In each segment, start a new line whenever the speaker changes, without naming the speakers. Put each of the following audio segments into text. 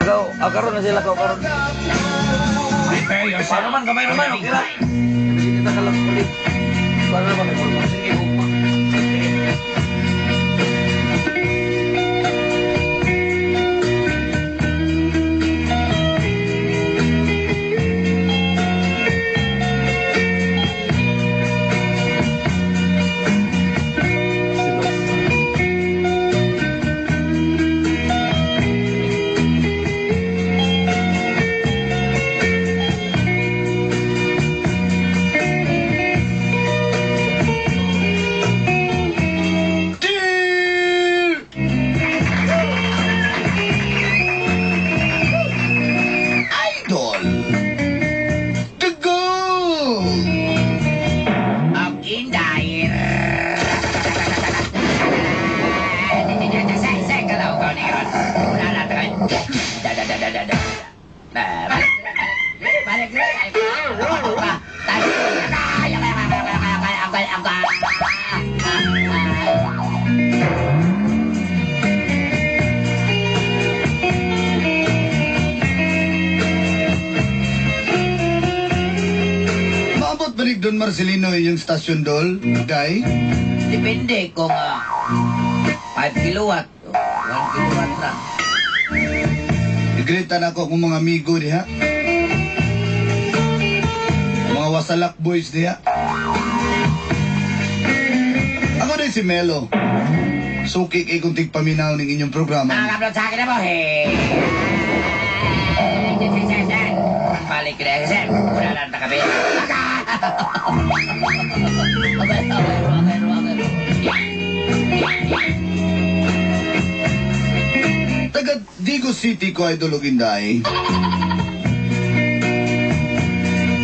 Lakaw, ah, karon na sila lakaw karon.
Prepare yourself.
Paano man, gamay naman, okay lang. Hindi kita kalang ulit. Paano naman, may mga sige, hugma.
Dear Idol, The Gold,
Ang inday. Sa kalaw ko ni ron. Wala na tayo. Da da da da da da. Balik balik balik.
Maabot ba ni Don Marcelino inyong stasyon dol? Day?
Depende kung 5 kilowatt. 1 kilowatt ra.
Igrita na ako akong mga amigo diha. Mga wasalak boys diha. Ako din si Melo. Suki kay kung tigpaminaw ng inyong programa.
Nakakablog sa akin na mo, hey! Balik na, sir. Wala lang takabi. Okay, okay, okay, okay.
Taga Digo City ko idol og Inday.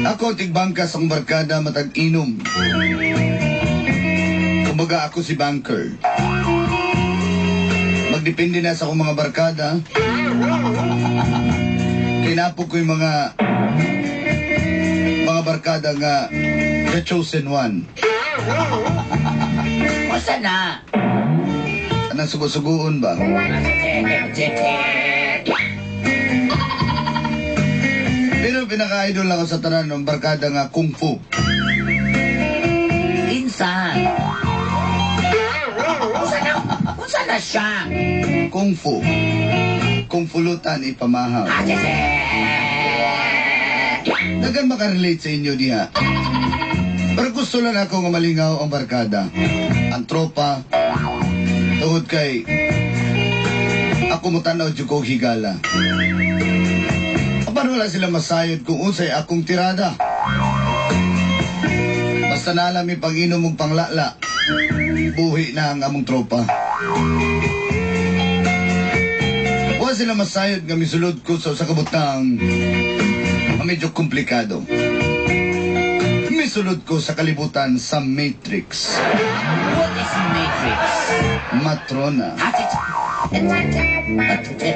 Ako tigbangka sa akong barkada matag inom. Kumbaga ako si banker. Magdepende na sa akong mga barkada. Kinapog ko yung mga barkada nga the chosen one.
Musta na?
Anang sugo-sugoon ba? Pero pinaka-idol ako sa tanan ng barkada nga Kung Fu.
Insan. Unsa na? Unsa na siya?
Kung Fu. Kung Fulutan ipamahaw. Dagan makarelate sa inyo diha. Pero gusto lang ako nga malingaw ang barkada. Ang tropa. Tungod kay ako mutanaw jud ko og higala. Apan wala sila masayod kung unsay akong tirada. Basta na lang may pag-inom og panglala. Buhi na ang among tropa. Wala sila masayod nga misulod ko sa usa ka butang nga medyo komplikado. Misulod ko sa kalibutan sa Matrix.
What is Matrix?
Matrona.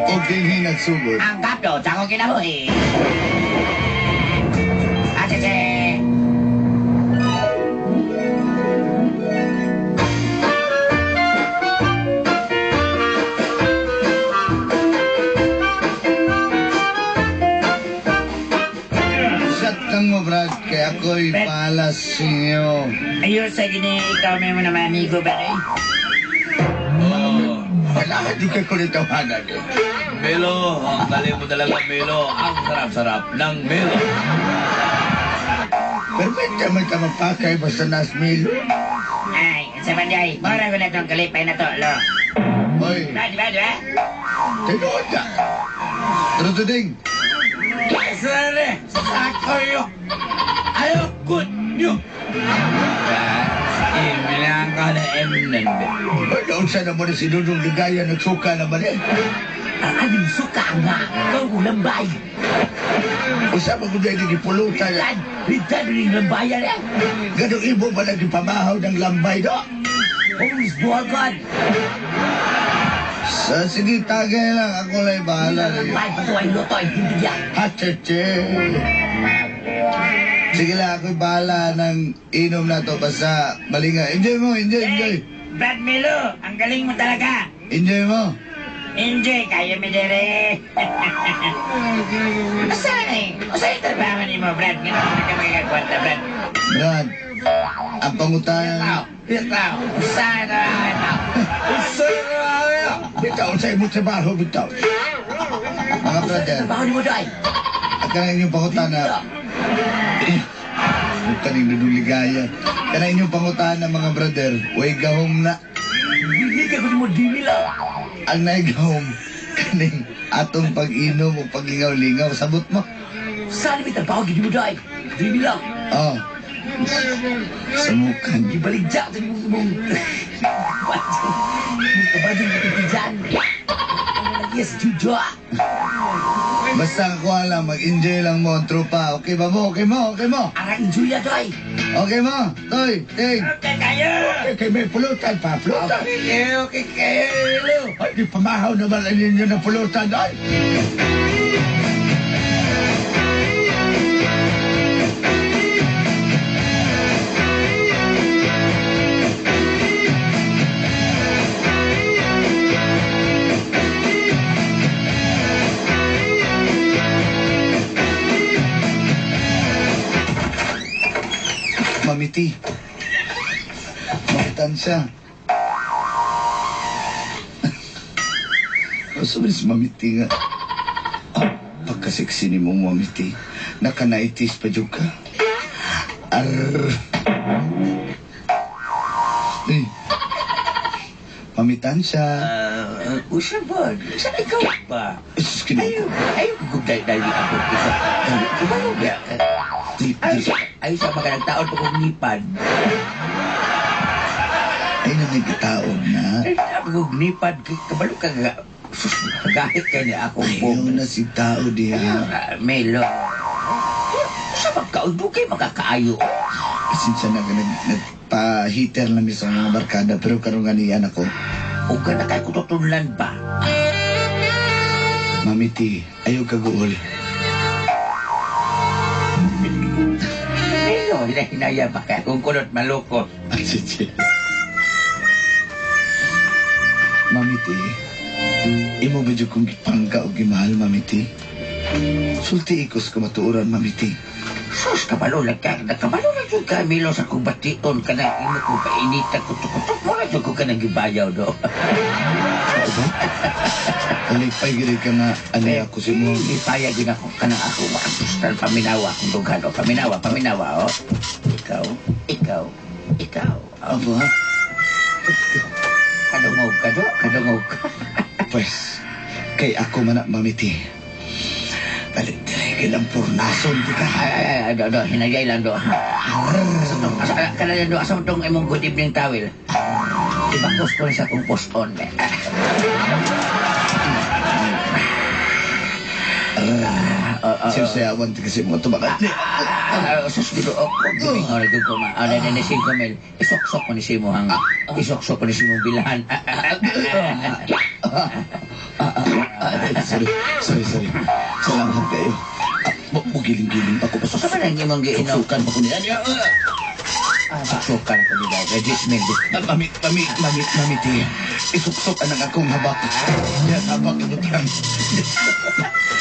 O dinhi nagsugod.
Ang kaplo sa akong kinabuhi. Atete.
Shot lang mo, Brad. Kaya ako'y palas inyo.
Ayun sa gini, ikaw may mo naman amigo ba eh?
Oh,
Wala ka di ka ko rin tawanan eh.
Melo, ang galing mo talaga, Melo. Ang sarap-sarap ng Melo.
Pero ba't naman ka mapakay basta nas Milo?
Ay, sa banday, mura ko na itong kalipay na to, lo.
Hoy,
Diba, diba, diba?
tinuod na. Trutuding,
Sare, sakoyo. Ayaw ko nyo. Imilang ka na emnan.
wala unsa na mo na si Dudong Ligaya nagsuka naman eh.
Ang aming suka nga, ikaw lambay.
Usa man ko dahil gipulutan.
Tan, ritan rin lambayan eh.
Ganong imo ba lagi pamahaw ng lambay do?
Homes buwagan.
Sa sige, tagay lang. Ako lang bahala.
Lambay, patuway lutoy, hindi yan.
Hacheche. Sige lang, ako'y bahala ng inom na to. Basta malinga. Enjoy mo, enjoy, enjoy.
Hey, Brad Melo, ang galing mo talaga.
Enjoy mo.
Enjoy kayo mi dere. Asa ni? Asa yung trabaho ni mo, Brad? Ganun ka magkakwarta, Brad.
Brad, ang pangutana...
Ikaw, ikaw, usa na ikaw.
Bitaw sa imong trabaho, bitaw.
Mga brother,
Trabaho ni mo, Doy.
at kanang inyong pangutana... Kaning dudong ligaya. Kanang inyong pangutana, mga brother, way gahom na.
Dili ka ko mo dili lang.
Ang naigahom, kaning atong pag-inom o paglingaw-lingaw. Sabot mo.
Saan mi trabaho gid mo dai? Dili lang.
Oh. Samukan.
Gibaligya sa imong imong. Mong kabadong katijan. Yes, Jujo.
Basta ako alam, mag-enjoy lang mo ang tropa. Okay ba mo? Okay mo? Okay mo?
Ara enjoy ya dai.
Okay mo? Toy, ting.
Okay kayo.
Kay may pulutan pa, pulutan.
Okay, okay kayo.
Ay, di pamahaw naman ang ninyo ng pulutan, ay.
Mamiti. Makitan siya. Sabi si Mamiti nga. Ah, pagkaseksi ni mo, Mamiti. Naka-90s pa dyan ka. Arr. Eh. Mamitan siya.
Usa ba? Sa ikaw ba?
Sus, kinu.
Ayaw, ayaw ko dahil dahil ako isa. Kumalo ba?
Di,
Ayaw
di.
sa, ayaw sa mga nagtaon pa kong nipad.
Ay, nanagitaon na.
Ay, kong nipad. Kabalo ka nga. Sus, gahit ka niya akong
Ayaw na si tao diha.
Melo. Sa pagkaudugay makakaayo.
Pasensya na nagpa-heater lang mi sa mga barkada pero karon ganiyan ako.
Ug ka na kay kututunlan ba?
Mamiti, ayaw kaguol.
Melo, hinahinaya ba kay akong kulot malukot.
Ay, chichi. Mamiti, imo ba dyan kong gipangga o gimahal, Mamiti? Sulti ikos ka matuoran, Mamiti.
Sus, kabalo lang ka. Kabalo lang jud ka, Milo, sa kong bation ka na. Imo kong painita, kutok-kutok mo na jud ko ka nang gibayaw, do.
Sao ba? Alipay gid ka nga, ani ako si mo.
Ipayag yun ako, kanang ako, makapustal, paminawa akong dughan, o. Paminawa, paminawa, o. Ikaw, ikaw, ikaw. O.
Aba,
Kadungog ka, do. Kadungog ka.
pues, kay ako man na, Mamiti. Balik, kailang purnason di ka.
Ay, ay, ay, do, do, hinagay lang, do. Asa tong, asa, kanang do, asa tong imong good evening towel. Ibakos ko na sa akong post-on, eh.
Siyasayawan ti kasi mga tumakat.
Sus, Ginoo ko, gimingon na ko ma. Ah, na 5 mil. Isuksok ko ni simo hang. Isuksok ko ni simo bilahan.
Ay, sorry, sorry, sorry. Salamat kayo. Mugiling-giling pa ko.
Sa man ang imong giinom?
Suksukan pa ko niya.
Suksukan ko nila. Kay 10 mil.
Mami, mami, mami, mami, ti. Isuksok anang akong habak. Yes, habak ibutang.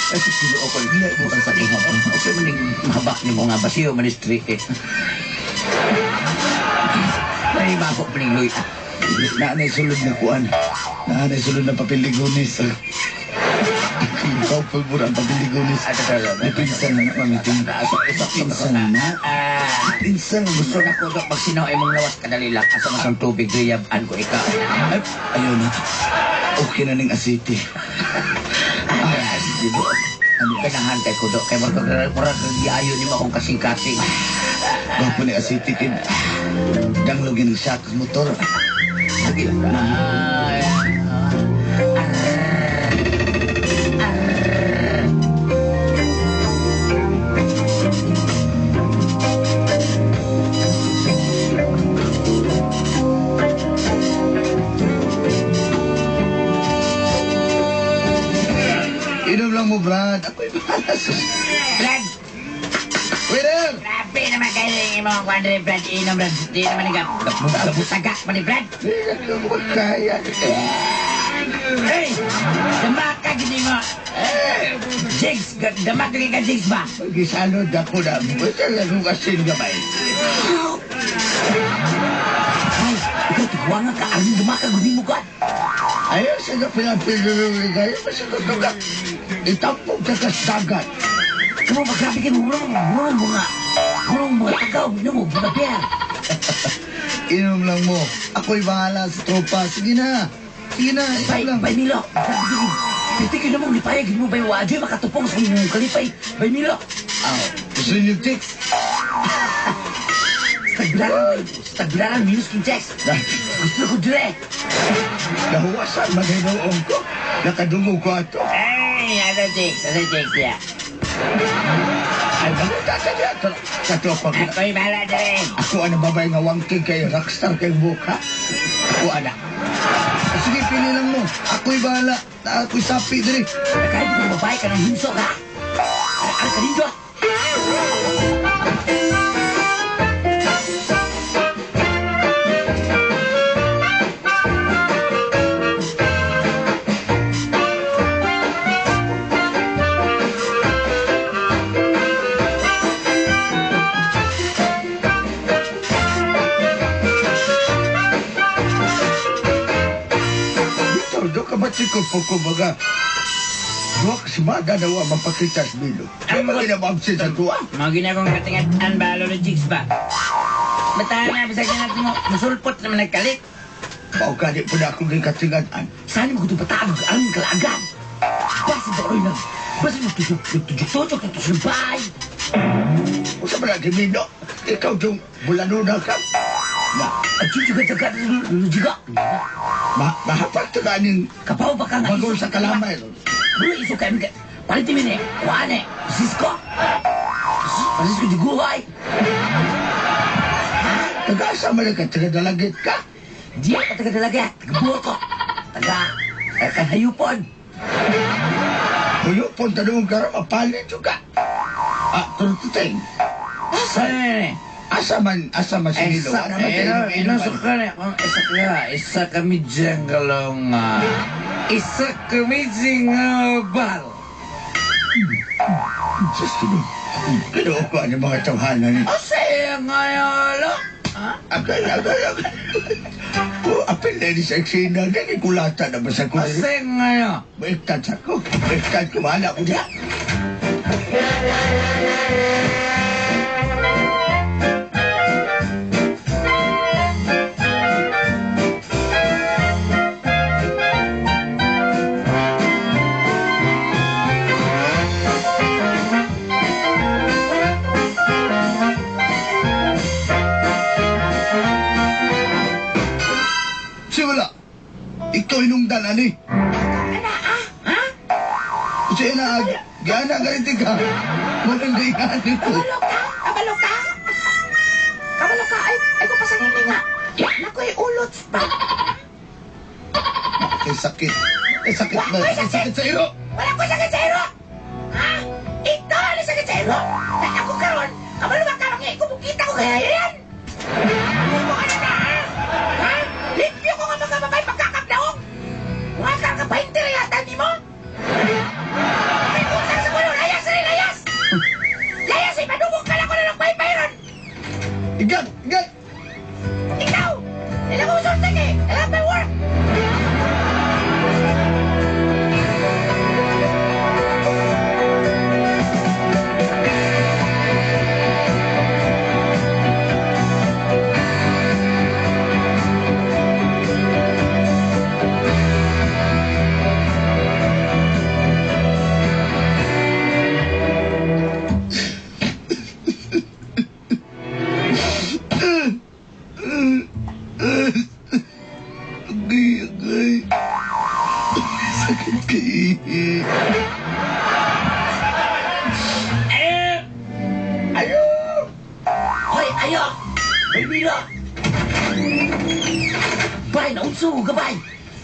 Ay, sus, Ginoo ko. Ibutang sa imo. Okay man ning habak nimo nga basiyo man street eh. Ay, mako pa ning luy.
Naanay sulod na kuan. Naanay sulod na papel de gunis. Ikaw pulbura ang papel de gunis. Pinsan na, mami, ti. Pinsan na. Pinsan na.
Gusto na ko, Dok, pag sinaw imong lawas kadali lang. Asa man kang tubig, riyaban ko ikaw.
Ay, ayaw na. Okay na ning asiti.
Ay, Ginoo. Ganahan kay ko, Dok. Kay murag murag giayo nimo akong kasing-kasing.
Gwapo ni asiti kid. Danglogin ang shock motor.
Sige lang. Ay,
Inom lang mo, Brad. Ako'y bahala.
Brad!
Waiter!
Grabe naman kayo yung imong kwan rin, Brad. Inom, Brad. Di naman nga. Butaga pa ni Brad.
Di ka kaya.
Hey! Damaka gini mo. Jigs, damaka ka Jigs ba?
Gisalod ako na. Basta lang kong asin gamay.
Ay, ikaw tigwa nga ka. Aron dumaka guni mo ka.
Ayaw sa na pinapilulungan kayo. Basta gusto ka. Itampog ka sa dagat.
Kamu ba grabe kayo murong murong mga murong mga tagaw minom mo mga beer.
Inom lang mo. Ako'y bahala sa tropa. Sige na. Sige na,
Bay,
inom lang.
bay Milo. Grabe kayo. Pwede kayo namang lipayag mo bay wadyo makatupong sa inyong kalipay. Bay Milo.
Aw, gusto niyo chicks?
Staglaran minus 15. Gusto ko dire.
Nahuwasan man hinuong ko. Nakadungog ko ato.
Ay, ano Jigs? Ano Jigs niya?
Ay, maguta sa niya. Sa tropa ko.
Ako'y bahala dire.
Ako ang babae nga wangking kay rockstar kay buka. Ako ana.
Sige, pili lang mo. Ako'y bahala. Ako'y sapi diri.
Kahit kung babae ka ng himsok ha. Ano ka nindot?
Bitaw, do ka ba po ko baga? Duha ka semana na wa mapakita sa Milo. Ay, mga sa tuwa.
Mga ginagawang katingatan ba, Lolo Jigs ba? Bataan na, bisag na natin mo, musulpot naman nagkalit.
Mao gani po na akong gikatingatan.
Sana mo kung patagog ang kalagan. Basta ba rin lang? Basta mo tujuk-tujuk ito sa bay.
Usa ba lagi Milo? Ikaw dong bulanuna ka. Na,
At juga juga.
Mahapak to ganing
Kapaw ba ka nga?
bagol sa kalamay.
Bro, iso kayo mga... Palit ni kuane, Francisco. Francisco di guhay.
Taga-asa man ka, taga-dalagit ka.
Di ako taga dalaga, taga buko. Taga, kanhayupon.
Huyupon tanong ka mapalit juga. Ah, turututing.
Asa
Asa man si Milo?
Isa,
Ano man tayo
ino,
inom-inom?
sa kanya, isa ka, isa kami dyan kalong, isa kami dyan bal.
Diyos ko. Kinuha ko ang mga tawhana ni.
Asa iya ngayon, lo? Ha?
Agay, agay, agay. Oh, apil na ni sa eksena. Nagikulata na ba sa ko?
Asa iya ngayon?
Baiktad sa ko. Baiktad ko, mahala ko niya.
Simula. Ikaw inungdan, ani.
Ana, ah? Ha?
Siya na, gana ganito ka. Walang gayahan nito.
Kabalo ka? Kabalo ka? Kabalo ka? Ay, ay ko pasangin nga. Nakoy ulot pa.
Kay sakit. Kay sakit ba? Kay sakit sa iro.
Wala ko sakit sa iro! Ha? Ikaw ang sakit sa iro? Kaya ako karon, kabalo ba ka mga kumukita ko kaya yan? Hindi mo ka na na, ha? Ha? Limpyo ko nga mga babae pagkakabdaong! Mga ka ka 20 na yata ni mo? May utang sa puno, layas rin, layas! Layas, ipadubong ka lang ko na ng paypay ron!
Igat! Igat!
Ikaw! Ilang ko sulting eh! Ilang may work!
Agay, agay. Sakit kay.
Eh!
Ayo!
Hoy, ayo! Bay Milo! Bay, naunso ko gabay!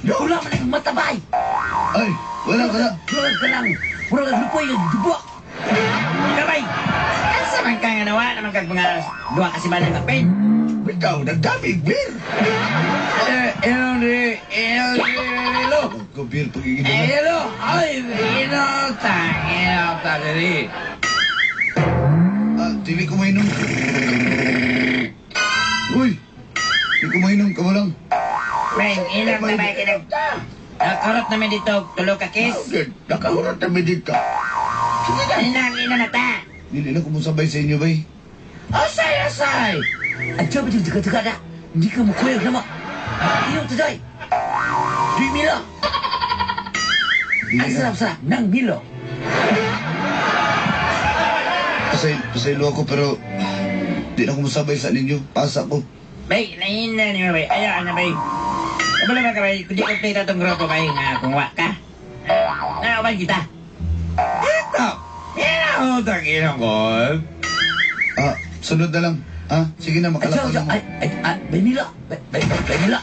Wala man ang mata, bay!
Ay, wala, wala.
Murag ka lang! Murag ang lupoy, dubok!
Gabay!
Asa man ka nga nawa naman kag mga duha ka si Manang Kapin?
Bitaw, nagdamig beer.
Eh, ino di, ino di, lo.
ko beer pag iinom.
Eh, hello! Ay, inotang! Inotang, dali.
Ah, dili ko mainom. Uy! Di ko mainom, kamo lang.
Beng, inom na ba kinag... Nakarot namin dito, tulo ka kiss.
Okay, nakahurot na mi dito. Sige na.
Inang, ina na ta.
Dili na ko musabay sa inyo, bay.
Asay, asay!
Ang sabi ng taga na, hindi ka makuyag na ma. Inom today. Di Milo.
Dili
Ang
na.
sarap-sarap ng Milo.
Pasaylo ako pero di na ko musabay sa ninyo. Pasa ko.
Bay, naina ni bay. Ayaw na bay. Kabalo ba ka bay? Kundi kompleto tong grupo bay nga kung wa ka. Nauban kita.
Ito! Inotang, inom ko.
Ah, sunod na lang. Ah, sige na,
Ay,
makalakaw na mo.
ay, ay, ay, bay Milo. Bay, bay, bay Milo.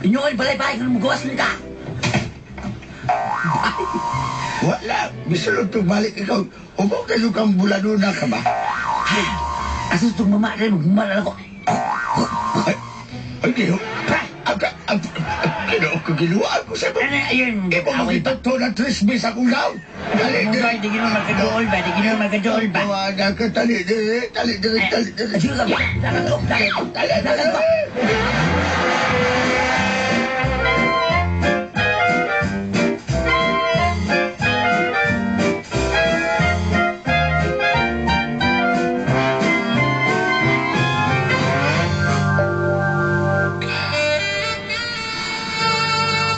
Inyo ay balay-balay kung mugawas nita.
Wala. Bisulod to balik ikaw. Ubaw kayo kang bulanuna ka ba?
Asa itong mama rin, magmumala ako.
Ay, ay, Ginoo. Ang, ang, Ginoo ko, ginuwaan ko sa
Ano, ayun.
Imo
Away ba?
magitagto na tres bis akong daw. Dali,
Mo
dali.
ba, di gino magkaduol ba? Di gino magkaduol ba?
Tawagan ka, tali, dali, tali, dali, tali, dali.
Ay, sige ka, dagan ko, dagan ko,
Tali, dali.
dagan ko.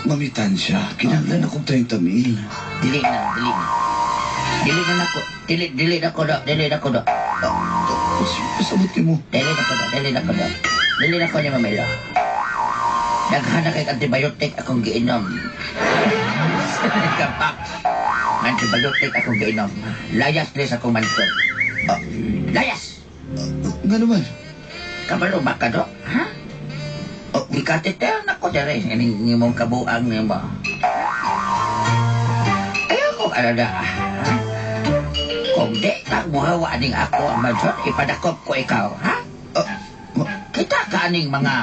Mamitan siya. Kinahanglan akong 30 mil.
Dili na, dili na. Dili na nako. Dili, dili na ko do, dili na ko do.
Ah, pasabot mo.
Dili na ko do, dili na ko do. Dili na ko ni Mamilo. Daghan na kay antibiotic akong giinom. Kapak. Antibiotic akong giinom. Layas lis akong manton.
Ah,
Layas!
nga naman.
Kabalo ba ka do? Ha?
Ah,
Gikatiter na ko dere. Ining imong kabuang nimo. Ayaw ko alala. Ha? Kung di ka muhawa aning ako ang manson, ipadakop ko ikaw, ha?
ah,
Kita ka aning mga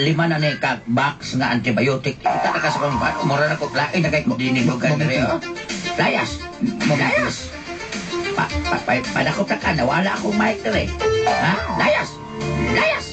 lima na ni ka box nga antibiotic. Kita na ka sa kong ban. Umura na ko lain na kay dinibugan dere. Oh. Layas! Layas! Pa, pa, pa, padakop na ka. Nawala akong mic dere. Ha? Layas! Layas!